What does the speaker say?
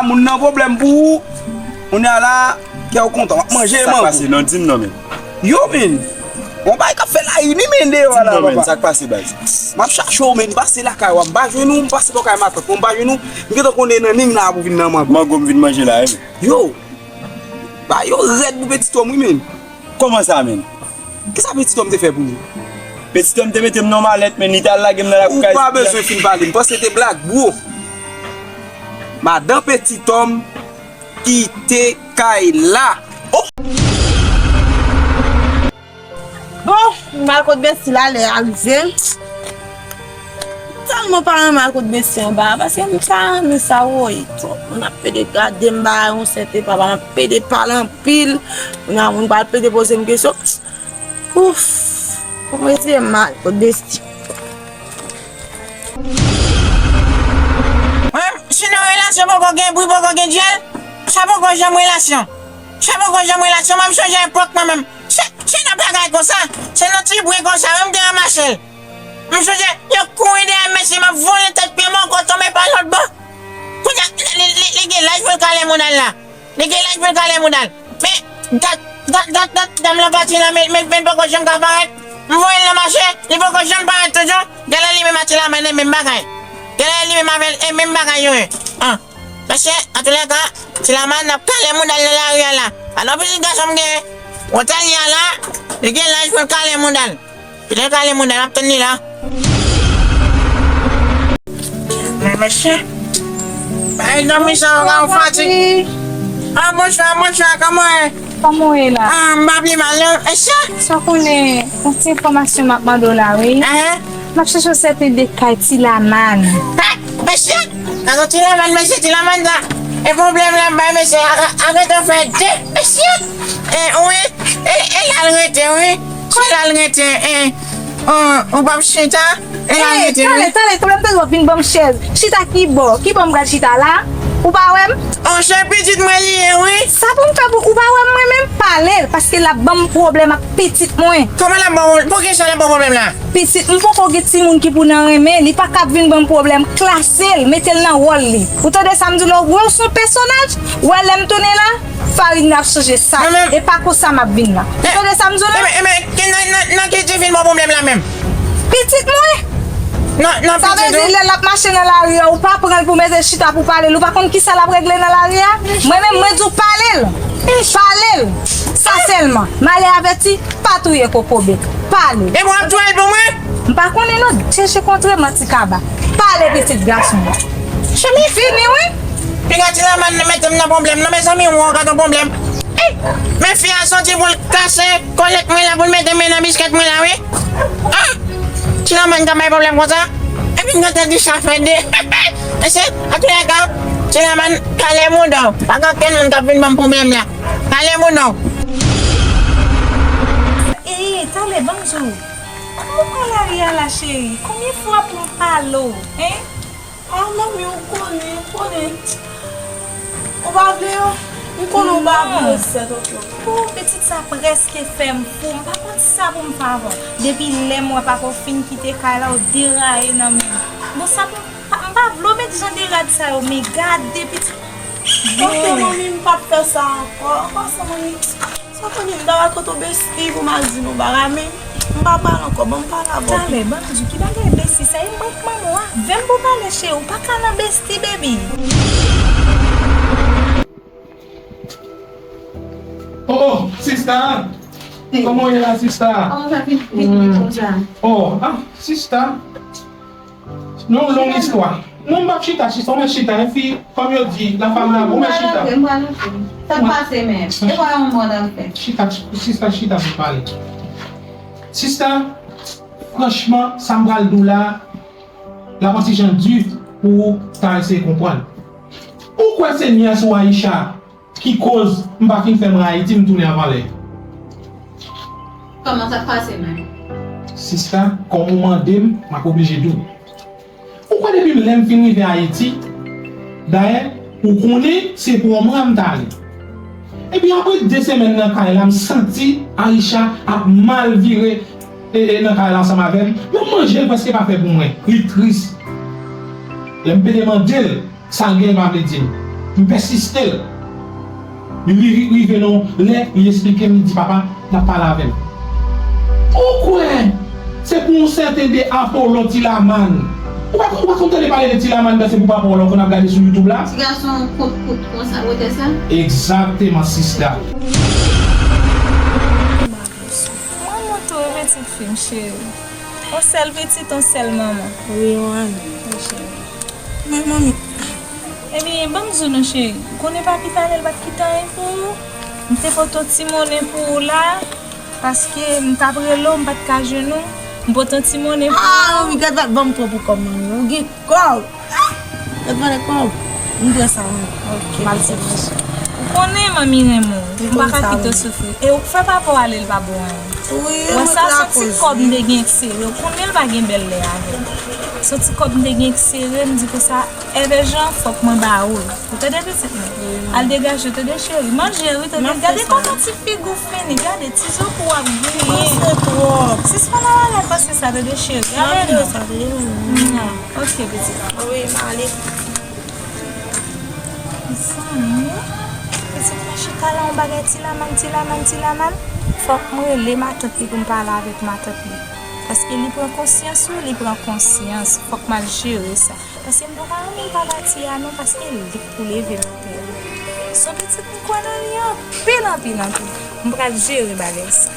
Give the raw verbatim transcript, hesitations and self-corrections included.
Moun nan pwoblèm pou ou. Kounye a la, kè w kontan, w ap manje mangou. Sa k pase non, di m non, men. Yo, men. Yon bagay k ap fè layi ni men deyò a la, papa. Sa k pase, baz? M ap chache w, men, m pase lakay ou a, m pa jwenn ou, m pase bò kay matant mwen, m pa jwenn ou, m gentan konnen nan ning la pou vin nan mangou. Mangou m vin manje la, wi. Yo, ba yo rèd pou pitit òm, wi, men. Kòman sa, men? Kisa pitit òm te fè pou ou? Pitit òm te mete m nan malèt, men, li t al lage m nan lakou kay. Ou pa bezwen fin pale, m panse te blag, bro. Madan pitit òm kite kay la. Oh! Bon, m al kot besti la, lè a rive. Tèlman pa renmen al kot besti anba a, paske m pa renmen sa, woy. Twòp moun ap pede gade m, ba yon sèten papa, m ap pede pale anpil. Kounye a, moun pral pede poze m kesyon. Ouf, pou m retire m al kot besti. Mwen, si nan relasyon poko gen bri, poko gen djèl, sa poko janm relasyon. Sa poko janm relasyon, mwen m sonje epòk mwen menm. Se, se nan bagay konsa, se nan ti bri konsa, mwen m te ranmase l. M sonje, yo kouri dèyè m, mesye, m ap vole tèt pye m ankò tonbe pa lòt bò. Kounye a, li, li, li gen laj pou l kale moun al la. Li gen laj pou l kale moun al. Men, dat, dat, dat, dat, dam lan pati la, men, men, men poko janm ka parèt. M voye l nan mache, li poko janm parèt toujou. Genlè li menm a Tilaman e menm bagay. Genlè li menm avè l e menm bagay yo ye. An. Mesye, antoulèka, Tilaman ap kale moun al nan lari a la. Alò, pitit gason m gen, wotèl li a la, li gen laj pou l kale moun al. Li te kale moun an ap tann li la. Men mesye, bay dòmi sa yo ka yon fatig. Ah, bonswa, bonswa, kòman w ye? Kòman w ye la? Ah, m pa pi mal non, mesye. Sa w konnen, yon ti enfòmasyon m ap mande w la, wi. Ehe. M ap chèche yon sèten de kay Tilaman. Ha, mesye, gade Tilaman, mesye, Tilaman sa. E pwoblèm la bay mesye, a, a, arete fè de, mesye. E, wi, e, e la l rete, wi. Chita l rete, e, o, ou p ap chita, e la l rete, wi. Talè, talè, talè, m bezwen w vin ban m chèz. Chita ki bò? Ki bò m pral chita la? Ou pa wè m? O, se pitit mwen li ye, wi. Sa pou m fè pou ou pa wè m mwen menm? Pale l, paske l ap ban m pwoblèm ak pitit mwen. Kòman l ap ban w, poukisa l ap ban w pwoblèm la? Pitit m poko gen timoun ki pou nan renmen, li pa kab vin ban m pwoblèm, klase l, mete l nan wòl li. Ou tande sa m di w la, ou wè w se yon pèsonaj, ou wè lè m tounen la, Farin ap chanje sa. E pa konsa m ap vin la. Ou tande sa m di w la? Ebyen, ebyen, nan, nan, nan ki ti vin ba w pwoblèm la menm? Pitit mwen. Nan, nan pitit ou? Sa vle di lè l ap mache nan lari a, ou pa pran l pou mete chita pou pale l, ou pa konn kisa l ap regle nan lari a? Mwen menm, mwen di w pale l. Pale l. Sa sèlman. Malè avèti, pa touye kokobe. Pale. E mwen ap touye l pou mwen? M pa konnen non, chèche kontre manti kaba. Pale pitit gason. Chèche fini, wi. Piga Tilaman mete m nan pwoblèm non, mezanmi, ou gade yon pwoblèm. Eh, men fi a soti pou l kase kòlèt mwen la, pou l mete men nan biskèt mwen la, wi. Ah! Tilaman ka bay pwoblèm konsa. Epi m gentan di sa fè de. Mesye, antoulèka, Tilaman, kale mouda w. Pa gen okenn moun k ap vin ban m pwoblèm la. Kale mouda w. Eh, talè, ban m di w. Kòman w pran lari a la, cheri? Konbyen fwa pou m pale w, hein? Ah, manmi, ou konnen, ou konnen. Ou pa vle yo? M konnen ou pa vle yo, sèt, ok. Pou pitit sa prèske fè m fou. M pa konn sa pou m fè avè w. Depi lè m wè papa w fin kite kay la, w deraye nan men m. Bon, sa pou m pa, m pa vle w met jan de rad sa yo, men gade pitit. Ok, manmi, m p ap fè sa ankò. An pasan, manmi, sa konnen m ta pral kote w besti pou m al di nou bagay, men m pa pral ankò, ban m pale avè w. Talè, ban m di w, ki bagay besti sa? E mwen k manman w, avè m pou pale, cheri, w pa ka nan besti, baby. Oh, oh, sista! Kòman w ye la, sista? Kòman sa vin, vin, vin konsa? Oh, ah, sista! Non, long istwa. Non, m p ap chita, sista, ou mèt chita, en fi, kòm yo di, la femme là, ou mèt chita. M pral antre, m pral antre. Sa k pase menm? E pa yon mòd al fè. Chita, sista, chita pou pale. Sista, franchman, sa m pral di w la, l ap yon ti jan di pou w ta eseye konprann. Ou kwè se nyès ou Aisha ki koz m pa fin fè m ray Ayiti, m tounen avè l? Kòman sa k pase menm? Sista, kòm ou mande m, m ap oblije di w. Ou kwè depi lè m fin rive Ayiti, dayè, ou konnen se pwomwa m t ale. Epi apre de semèn nan kay la, m santi Aisha ap mal vire e, e nan kay la ansanm avè m. Menm manje l prèske pa fè pou mwen. Li tris. Lè m pede mande l, sa l genyen pa vle di m. M pèsiste l. Li ri- rive nan yon lè, li esplike m, li di, "Papa, n ap pale avè l." Ou kwè se pou yon sèten de Apollo Tilaman. Ou pa, ou pa konn tande pale de Tilaman, dan se pou Apollo, konn ap gade sou YouTube la? Ti gason kout kout konsa, wotè sa? Egzakteman, sista. Mwen montre pitit fi m, cheri. On sèl pitit, on sèl manman. Wi, wi. Wi, cheri. Men manmi. Ebyen, ban m di w non, cheri. Ou konnen papi talè l pa t kite anyen pou ou? M te pote yon ti monnen pou ou la, paske m t ap rele w, m pa t ka jwenn ou. M pote yon ti monnen pou ou. Ah, manmi, gad, va ban m twòp pou kòb, manmi. Ou gen kòb. Ah! Gad, valè kòb. M pran sa, manmi. Ok, m al fè manje. Ou konnen manmi renmen w. M pa ka kite w soufri. E ou fè papa w ale, l pa ba w anyen. Wi, wè sa, se yon ti kòb m te gen k sere. Ou konnen l pa gen bèl lè avè m. Se yon ti kòb m te gen k sere, m di konsa, Èvè Jan, fòk mwen ba ou l. Ou tande pitit mwen? Al degaje w, tande cheri. Manje, wi, tande. Gade kòman ti figi w fini, gade ti zo pou w ap griyen. Panse twòp. Sispann al al panse sa, tande cheri. Avè nou. Sa, tande. Ok, pitit. Wi, m ale. Zanmi, pitit mwen chita la, yon bagay Tilaman, Tilaman, Tilaman. Fòk mwen rele matant li pou m pale avèk matant li. Paske li pran konsyans, wi, li pran konsyans. Fòk m al jere sa. Paske m pa ka renmen papa Tia non, paske li k pou leve maten an. Se yon pitit m kwè nan li anpil, anpil, anpil. M pral jere bagay sa.